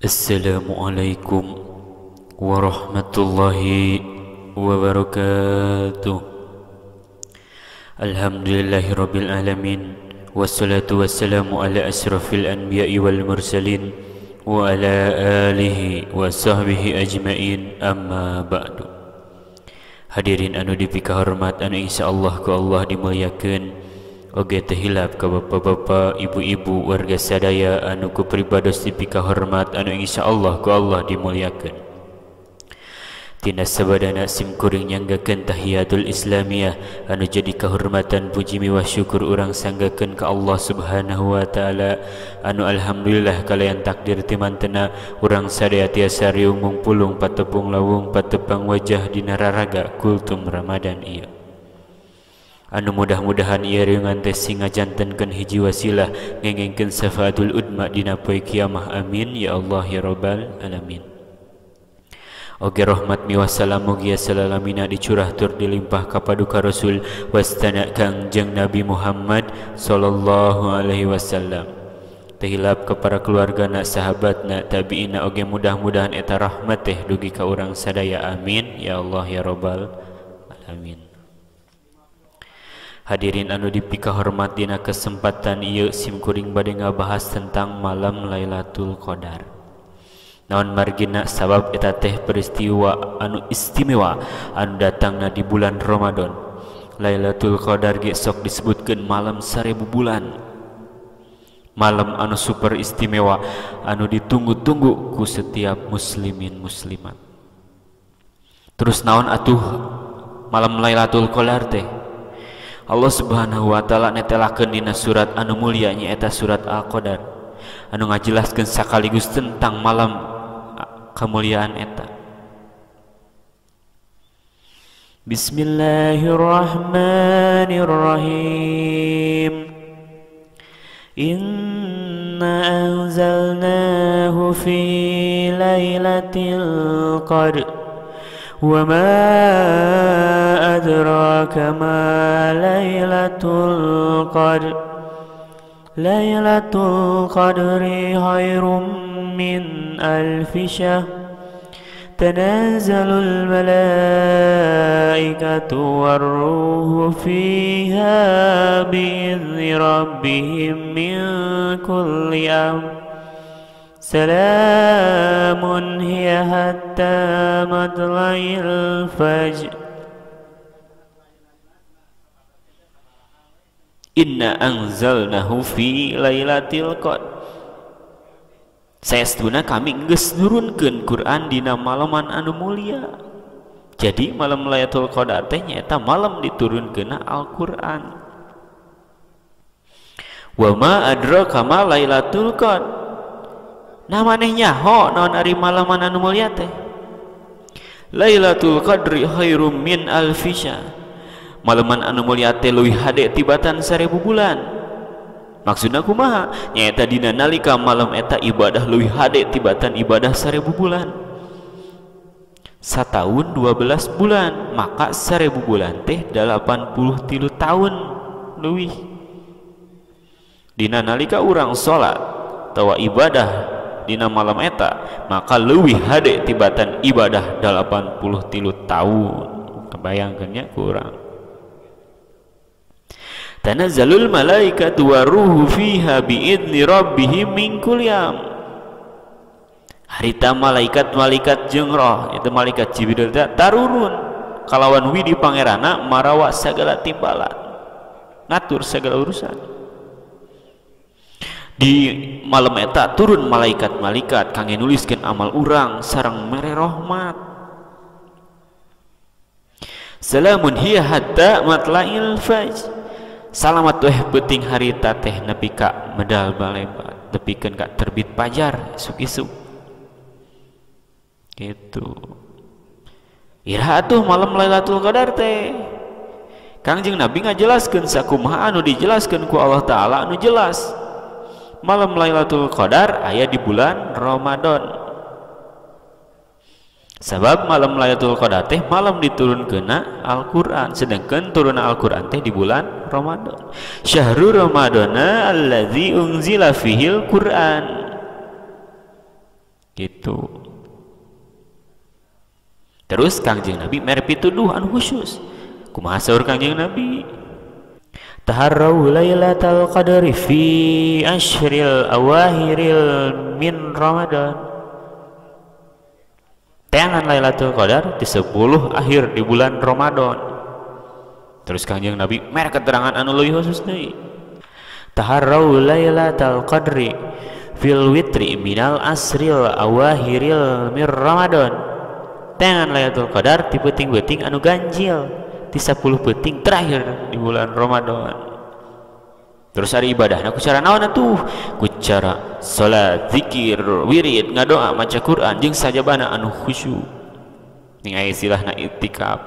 Assalamualaikum warahmatullahi wabarakatuh. Alhamdulillahirabbil alamin, wassalatu wassalamu ala asyrafil anbiya'i wal mursalin wa ala alihi wa sahbihi ajmain, amma ba'du. Hadirin anu dipikahormat anu insyaallah ku Allah dimuliakeun, oge teu hilap ka bapak-bapak, ibu-ibu, warga sadaya anu ku pribados dipikahormat anu insyaallah ku Allah dimuliakeun. Tina sabadana sim kuring nyanggakeun tahiyatul islamiyah anu jadi kahormatan puji miwah syukur urang sanggakeun ka Allah Subhanahu wa taala anu alhamdulillah kalayan takdir timantena urang sadaya tiasa riung mungpulung patepung lawung patepang wajah dina raraga kultum Ramadan ieu. Anu mudah-mudahan ieu riungan teh sing ngajantenkeun hiji wasilah ngengengkeun syafaatul udma dina poe kiamah, amin ya Allah ya rabbal alamin. Oge rahmat miwah salam mugia salalamina dicurah tur dilimpah ka paduka Rasul wastana Kangjeng Nabi Muhammad sallallahu alaihi wasallam. Teu hilap ka para keluargana, sahabatna, tabiina, oge mudah-mudahan eta rahmat teh dugi ka urang sadaya, amin ya Allah ya rabbal alamin. Hadirin anu dipikahormat, dina kesempatan ieu sim kuring bade ngabahas tentang malam Lailatul Qadar. Naon margina sabab eta teh peristiwa anu istimewa anu datangna di bulan Ramadan. Lailatul Qadar ge sok disebutkeun malam 1000 bulan. Malam anu super istimewa anu ditunggu-tunggu ku setiap muslimin muslimat. Terus naon atuh malam Lailatul Qadar teh? Allah Subhanahu wa taala netelakeun dina surat anu mulia nyaeta surat Al-Qadar anu ngajelaskeun sakaligus tentang malam kemuliaan eta. Bismillahirrahmanirrahim. Inna anzalnahu fi lailatul qadr wa ma adraka ma lailatul qadr. Lailatul qadri khairum min alfi syahr. Tanazzalul malaikatu warruhu fiha bi'izni rabbihim min kulli amr. Salamun hiya hatta matla'il fajr. Inna anzalnahu fi lailatul qadr. Saestuna kami geus nurunkeun Quran dina malaman anu mulia. Jadi malam Lailatul Qadar teh nyaeta malam diturunkeunna Al-Qur'an. Wa ma adraka ma Lailatul Qadr. Nah maneh nyaho naon ari malaman anu mulia teh? Lailatul Qadri khairum min alfi syahr. Malaman anu mulia teh leuwih hade tibatan 1000 bulan. Maksudna kumaha? Nyaeta dina nalika malam eta ibadah leuwih hade tibatan ibadah 1000 bulan. Sataun 12 bulan, maka 1000 bulan teh 83 tahun leuwih. Dina nalika urang salat atawa ibadah dina malam eta, maka leuwih hade tibatan ibadah 83 tahun. Kebayangkeun nya ku urang. Tanazzalul malaikatu waruhu fiha biidni rabbihim min kulli amr. Harita malaikat-malaikat jeung roh, itu malaikat Jibril teh tarurun kalawan widi pangeranna marawa sagala timbalan, ngatur segala urusan. Di malam eta turun malaikat-malaikat kangge nuliskeun amal urang sareng mere rahmat. Salamun hiya hatta matla'il fajr. Salamat weh peuting harita teh nepi ka medal balebat, nepikeun ka terbit pajar isuk-isuk. Gitu. Iraha atuh malam Lailatul Qadar teh. Kangjeng Nabi ngajelaskeun sakumaha anu dijelaskeun ku Allah Taala anu jelas. Malam Lailatul Qadar aya di bulan Ramadan. Sabab malam Lailatul Qadar teh malam diturunkeunna Al-Qur'an, sedangkan turunna Al-Qur'an teh di bulan Ramadan. Syahrul Ramadana allazi unzila fihil Qur'an. Gitu. Terus Kangjeng Nabi mere pituduh anu khusus. Kumaha saur Kangjeng Nabi? Taharrau lailatal qadri fi ashril awahiril min Ramadan. Teangan Lailatul Qadar di 10 akhir di bulan Ramadan. Terus Kangjeng Nabi mere keterangan anu leuwih khusus deui. Taharrau lailatal qadri fil witri minal asril awahiril mir Ramadan. Teangan Lailatul Qadar di peuting-peuting anu ganjil di 10 peuting terakhir di bulan Ramadan. Terus hari ibadahna ku cara naon atuh? Ku cara salat, zikir, wirid, ngadoa, maca Quran jeung sajabana anu khusyuk. Ning aya istilahna iktikaf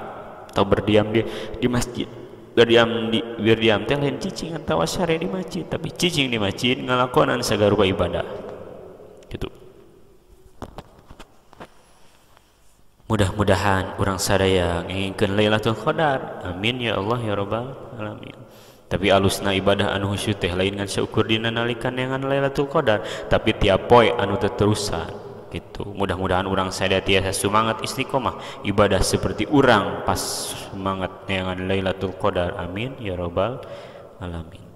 atau berdiam di masjid. Berdiam teh lain cicing atawa sare di masjid, tapi cicing di masjid ngalakonan sagarupa ibadah. Gitu. Mudah-mudahan urang sadaya ngingkeun Lailatul Qadar. Amin ya Allah ya Rabbal alamin. Tapi alusna ibadah anu khusyuk teh lain ngan saukur dina nalika neangan Lailatul Qadar, tapi tiap poe anu teterusan gitu. Mudah-mudahan urang sadaya tiasa semangat istiqomah ibadah seperti urang pas semangat neangan Lailatul Qadar. Amin ya Rabbal alamin.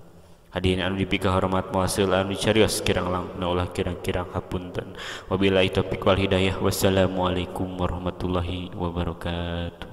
Hadirin anu dipikahormat muasil anu carios kirang langkung ulah kirang-kirang hapunten. Wabillahi taufiq wal hidayah. Wassalamualaikum warahmatullahi wabarakatuh.